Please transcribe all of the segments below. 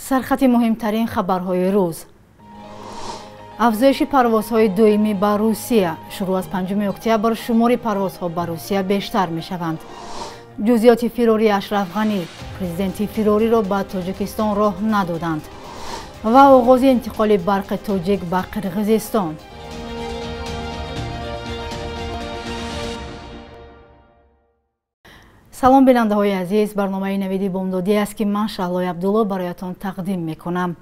Сархати муҳимтарин хабарҳои рӯз. Афзоиши парвозҳои доимӣ ба Русия. Шурӯъ аз 5 октябр шумори парвозҳо ба Русия бештар мешаванд. Ҷузъиёти фирории Ашраф Ғанӣ. Президенти фирориро ба Тоҷикистон роҳ надоданд. Ва оғози интиқоли барқи тоҷик ба Қирғизистон. Салом бинандаҳои азиз, барномаи навиди бомдодӣ аст, ки ман Шаҳлои Абдулло бароятон тақдим мекунам.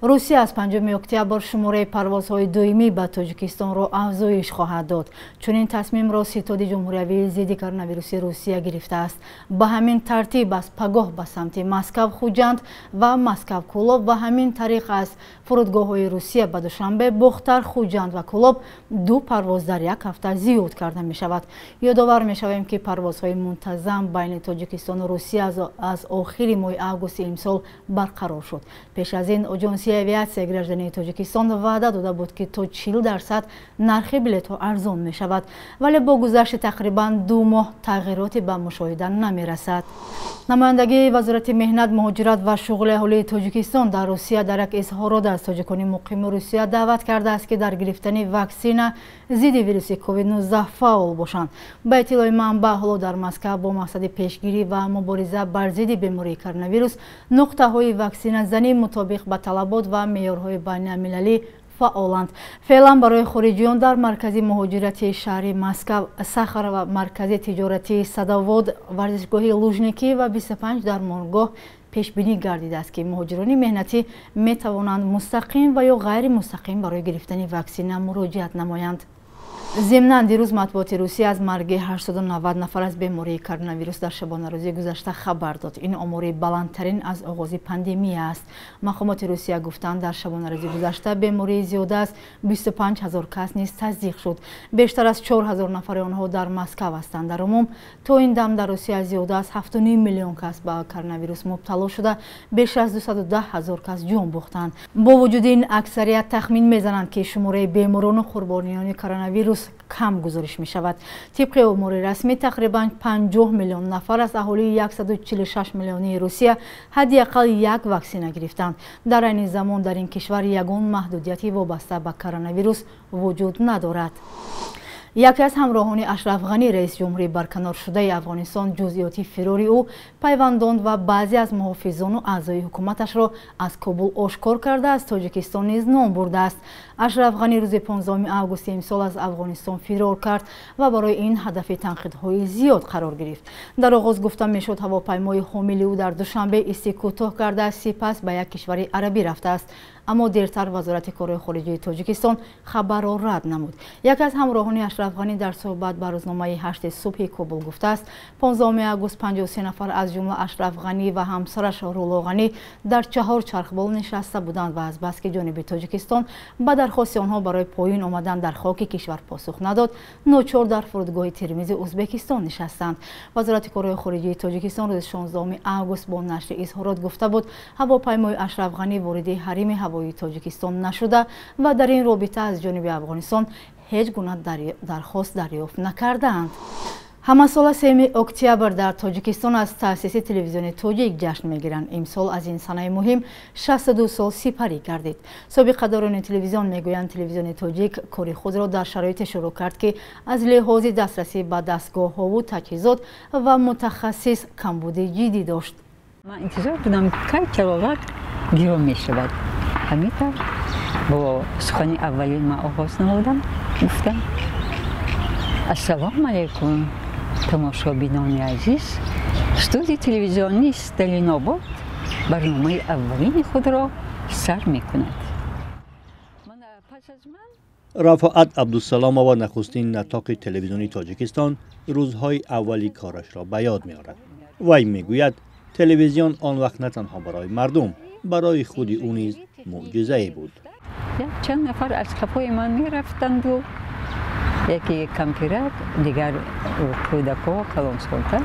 Русия аз 5 октябр шумораи парвозҳои доимӣ ба Тоҷикистонро афзоиш хоҳад дод. Чунин тасмимро Ситоди ҷумҳуриявии зидди коронавируси Русия гирифтааст. Ба ҳамин тартиб аз пагоҳ ба самти Москав Хуҷанд ва Москав Кӯлоб ва ҳамин тариқ аз фурудгоҳҳои Русия ба Душанбе, Бохтар, Хуҷанд ва Кӯлоб ду парвоз дар як ҳафта зиёд карда мешавад. Ёдовар мешавем, ки парвозҳои мунтазам байни Тоҷикистону Русия аз охири моҳи августи имсол барқарор шуд. Пеш аз ин Оҷонсии авиатсия граждании Тоҷикистон ваъда дода буд, ки то 40% нархи билетҳо арзон мешавад, вале бо гузашти тақрибан 2 моҳ тағйироте ба мушоҳида намерасад. Намояндагии Вазорати меҳнат, муҳоҷират ва шуғли аҳолии Тоҷикистон дар Русия дар як изҳорот аз тоҷикони муқими Русия даъват кардааст, ки дар гирифтани ваксина зидди вируси COVID-19 фаъол бошанд. Ба иттилои манбаъ, ҳоло дар Москав бо мақсади пешгирӣ ва мубориза бар зидди бемории коронавирус нуқтаҳои ваксиназанӣ мутобиқ ба талабот ва меъёрҳои байналмилалӣ фаъоланд. Феълан барои хориҷиён дар маркази муҳоҷирати шаҳри Москав, Сахарова, маркази тиҷоратии Садовод, варзишгоҳи Лужникӣ ва 25 дармонгоҳ пешбинӣ гардидааст, ки муҳоҷирони меҳнатӣ метавонанд мустақим ва ё ғайримустақим барои гирифтани ваксина муроҷиат намоянд. Зимнан дирӯз матбуоти Русия аз марги 890 нафар аз бемории коронавирус дар шабонарӯзи гузашта хабар дод. Ин омори баландтарин аз оғози пандемия аст. Мақомоти Русия гуфтанд, дар шабонарӯзи гузашта бемории зиёда аз 25 ҳазор кас низ тасдиқ шуд. Бештар аз 4 ҳазор нафари онҳо дар Москав ҳастанд. Дар умум то ин дам дар Русия зиёда аз 7,5 миллион кас ба коронавирус мубтало шуда, беш аз 210 ҳазор кас ҷон бохтанд. Бо вуҷуди ин аксарият тахмин мезананд, ки шумораи беморону қурбониёни коронавирус кам гузориш мешавад. Тибқи омори расмӣ тақрибан 50 миллион нафар аз аҳолии 146 миллионии Русия ҳадди ақал як ваксина гирифтанд. Дар айни замон дар ин кишвар ягон маҳдудияти вобаста ба коронавирус вуҷуд надорад. Яке аз ҳамроҳони Ашраф Ғанӣ, раиси ҷумҳурии барканоршудаи Афғонистон, ҷузъиёти фирори ӯ, пайвандон ва баъзе аз муҳофизону аъзои ҳукуматашро аз Кобул ошкор карда, аз Тоҷикистон низ ном бурдааст. Ашраф Ғанӣ рӯзи 15 августи имсол аз Афғонистон фирор кард ва барои ин ҳадафи танқидҳои зиёд қарор гирифт. Дар оғоз гуфта мешуд, ҳавопаймои ҳомили ӯ дар Душанбе исти кӯтоҳ карда, сипас ба як кишвари арабӣ рафтааст. Аммо дертар Вазорати корҳои хориҷии Тоҷикистон хабарро рад намуд. Яке аз ҳамроҳони Ашраф Ғанӣ дар суҳбат ба рӯзномаи 8 субҳи Кобул гуфтааст, 15 август 53 нафар аз ҷумла Ашраф Ғанӣ ва ҳамсараш Рулло Ғанӣ дар 4 чархбол нишаста буданд ва азбаски ҷониби Тоҷикистон ба дархости онҳо барои поён омадан дар хоки кишвар посух надод, ночор дар фурудгоҳи Термизи Ӯзбекистон нишастанд. Вазорати корҳои хориҷии Тоҷикистон рӯзи 16 август бо нашри изҳорот гуфта буд, ҳавопаймои Ашраф Ғанӣ вориди ҳарими ҳавоии Тоҷикистон нашуда ва дар ин робита аз ҷониби Афғонистон ҳеҷ гуна дархост дарёфт накардаанд. Ҳамасола 3 октябр дар Тоҷикистон аз таъсиси телевизиони тоҷик ҷашн мегиранд. Имсол аз ин санаи муҳим 62 сол сипарӣ гардид. Собиқадорони телевизион мегӯянд, телевизиони тоҷик кори худро дар шароите шурӯъ кард, ки аз лиҳози дастрасӣ ба дастгоҳҳову таҷҳизот ва мутахассис камбуди ҷиддӣ дошт. Ман интизор будам, кай чароғак гирон мешавад. Ҳамин тавр бо сухани аввалин ман оғоз намудам, гуфтам: «Ассалому алайкум, тамошобинони азиз, студияи телевизионии Сталинобод барномаи аввалини худро сар мекунад». Рафоат Абдусаломова, нахустин наттоқи телевизиони Тоҷикистон, рӯзҳои аввали корашро ба ёд меорад. Вай мегӯяд, телевизион он вақт на танҳо барои мардум, барои худи ӯ низ мӯъҷизае буд. Як чанд нафар аз қафои ман мерафтанду, яке кампирак, дигар кӯдакҳо, калонсолтар.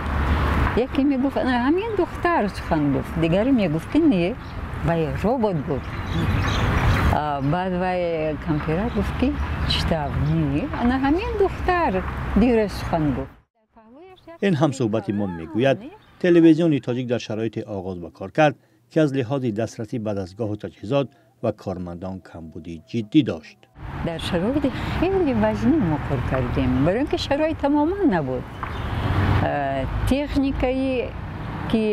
Яке мегуфт, ҳамин духтар сухан гуфт, дигаре мегуфт, ки не, вай робот буд. Баъд вай кампирак гуфт, ки чӣ тавр не, ана ҳамин духтар дира сухан гуфт. Ин ҳамсӯҳбати мо мегӯяд, телевизиони тоҷик дар шароите оғоз ба кор кард, ки аз лиҳози дастрасӣ ба дастгоҳу таҷҳизот ва кормандон камбуди ҷиддӣ дошт. Дар шароити хеле вазнин мо кор кардем, барои ин ки шароит тамоман набуд. Техникае ки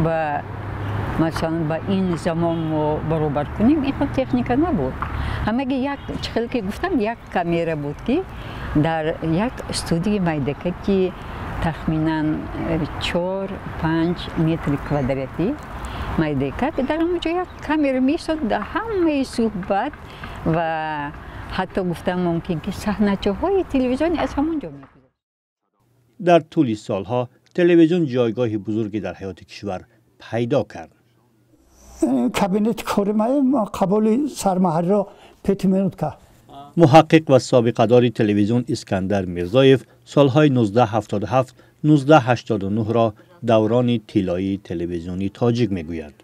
ба масалан ба ин замон мо баробар кунем, ин хел техника набуд. Ҳамаги як чӣ ки гуфтам, як камера буд, ки дар як студияи майдака, ки тахминан 4-5 метри квадратӣ майдака, дар ҳамонҷо як камера меистод, дар ҳамаи суҳбат ва ҳатто гуфтам мумкин ки саҳначаҳои телевизиони аз ҳамон ҷо мегузашт. Дар тӯли солҳо телевизион ҷойгоҳи бузурге дар ҳаёти кишвар пайдо кард. Кабинети кори ма қабули сармаҳарриро 5 минут кард. Муҳаққиқ ва собиқадори телевизион Искандар Мирзоев солҳои 1977-1989-ро даврони тиллоии телевизиони тоҷик мегӯяд.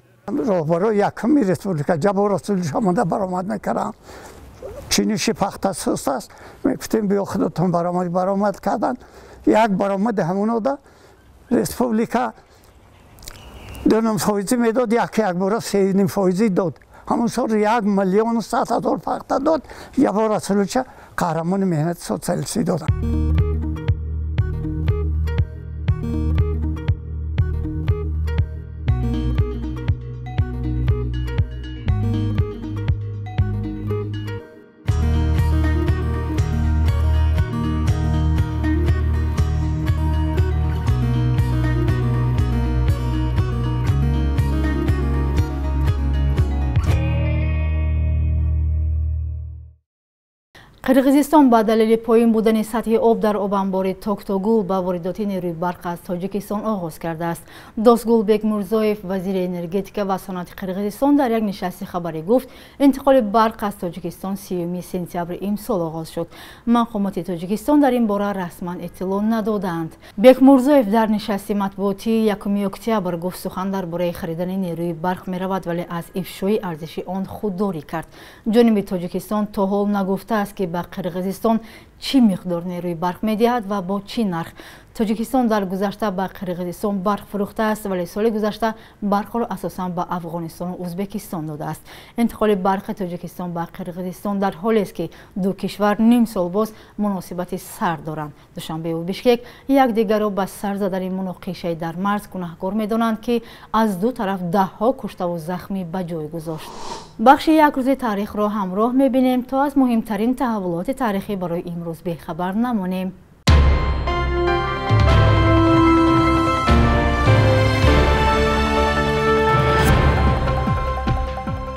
Роҳбарои якуми республика Ҷаббор Расулович омода баромад мекарданд. Чиниши пахта суст аст, мегуфтем биё худатон баромад. Баромад карданд. Як баромади ҳамонода республика 2,5% медод, як-якбора 3,5% дод. Ҳамон сол 1 100 000 пахта дод. Ҷаббор Расуловича қаҳрамони меҳнати социалистӣ доданд. Қирғизистон ба далели поин будани сатҳи об дар обанбори Токтогул ба воридоти нерӯи барқ аз Тоҷикистон оғоз кардааст. Досгул Бекмурзоев, вазири энергетика ва саноати Қирғизистон, дар як нишасти хабарӣ гуфт, интиқоли барқ аз Тоҷикистон 30 сентябри имсол оғоз шуд. Мақомоти Тоҷикистон дар ин бора расман иттилоъ надодаанд. Бекмурзоев дар нишасти матбуотии 1 октябр гуфт, сухан дар бораи харидани нерӯи барқ меравад, вале аз ифшои арзиши он худдорӣ кард. Ҷониби Тоҷикистон то ҳол нагуфтааст, ки ба Қирғизистон чӣ миқдор нерӯи барқ медиҳад ва бо чӣ нарх. Тоҷикистон дар гузашта ба Қирғизистон барқ фурӯхтааст, вале соли гузашта барқро асосан ба Афғонистону Ӯзбекистон додааст. Интиқоли барқи Тоҷикистон ба Қирғизистон дар ҳолест, ки ду кишвар ним сол боз муносибати сар доранд. Душанбеву Бишкек якдигарро ба сар задани муноқишаи дар марз гунаҳкор медонанд, ки аз ду тараф даҳҳо куштаву захмӣ ба ҷой гузошт. Бахши як рӯзи таърихро ҳамроҳ мебинем, то аз муҳимтарин таҳаввулоти таърихӣ барои имрӯз бехабар намонем.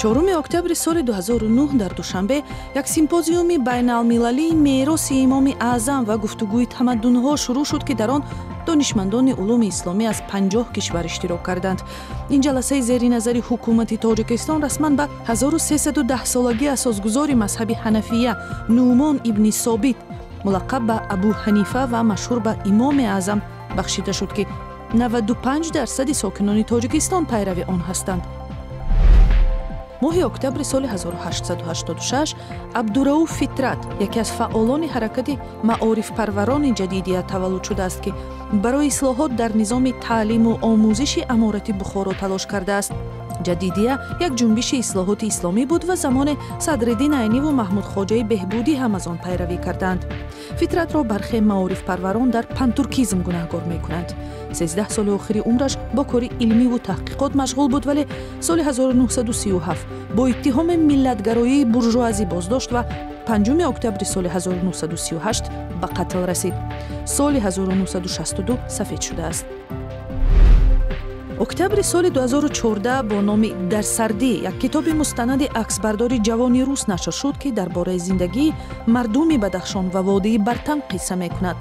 4 октябри соли 2009 дар Душанбе як симпозиуми байналмилалии мероси Имоми Аъзам ва гуфтугӯи тамаддунҳо шурӯъ шуд, ки дар он донишмандони улуми исломӣ аз 50 кишвар иштирок карданд. Ин ҷаласаи зери назари ҳукумати Тоҷикистон расман ба 1310-солагии асосгузори мазҳаби ҳанафия Нуъмон ибни Собит, мулаққаб ба Абу Ҳанифа ва машҳур ба Имоми Аъзам, бахшида шуд, ки 95% сокинони Тоҷикистон пайрави он ҳастанд. Моҳи октябри соли 1886 Абдурауф Фитрат, яке аз фаъолони ҳаракати маорифпарварони ҷадидия, таваллуд шудааст, ки барои ислоҳот дар низоми таълиму омӯзиши Аморати Бухоро талош кардааст. Ҷадидия як ҷунбиши ислоҳоти исломӣ буд ва замоне Садриддин Айниву Маҳмудхоҷаи Беҳбудӣ ҳам аз он пайравӣ карданд. Фитратро бархе маорифпарварон дар пантуркизм гунаҳгор мекунанд. 13 соли охири умраш бо кори илмиву таҳқиқот машғул буд, вале соли 1937 бо иттиҳоми миллатгароии буржуазӣ боздошт ва 5 октябри соли 1938 ба қатл расид. Соли 1962 сафед шудааст. Октябри соли 2014 бо номи «Дар сардӣ» як китоби мустанади аксбардори ҷавони рус нашр шуд, ки дар бораи зиндагии мардуми Бадахшон ва водии Бартанг қисса мекунад.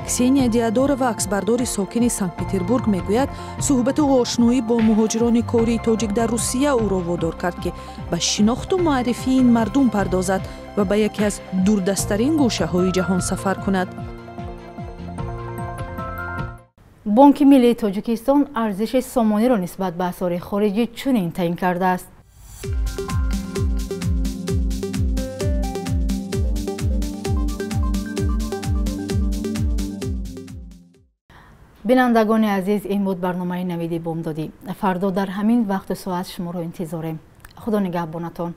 Ксения Диадорова, аксбардори сокини Санкт-Петербург, мегӯяд, суҳбату ошноӣ бо муҳоҷирони кории тоҷик дар Русия ӯро водор кард, ки ба шинохту муаррифии ин мардум пардозад ва ба яке аз дурдасттарин гӯшаҳои ҷаҳон сафар кунад. Бонки миллии Тоҷикистон арзиши сомониро нисбат ба асъори хориҷӣ чунин таъин кардааст. Бинандагони азиз, ин буд барномаи Навиди бомдодӣ. Фардо дар ҳамин вақту соат шуморо интизорем. Худо нигаҳбонатон.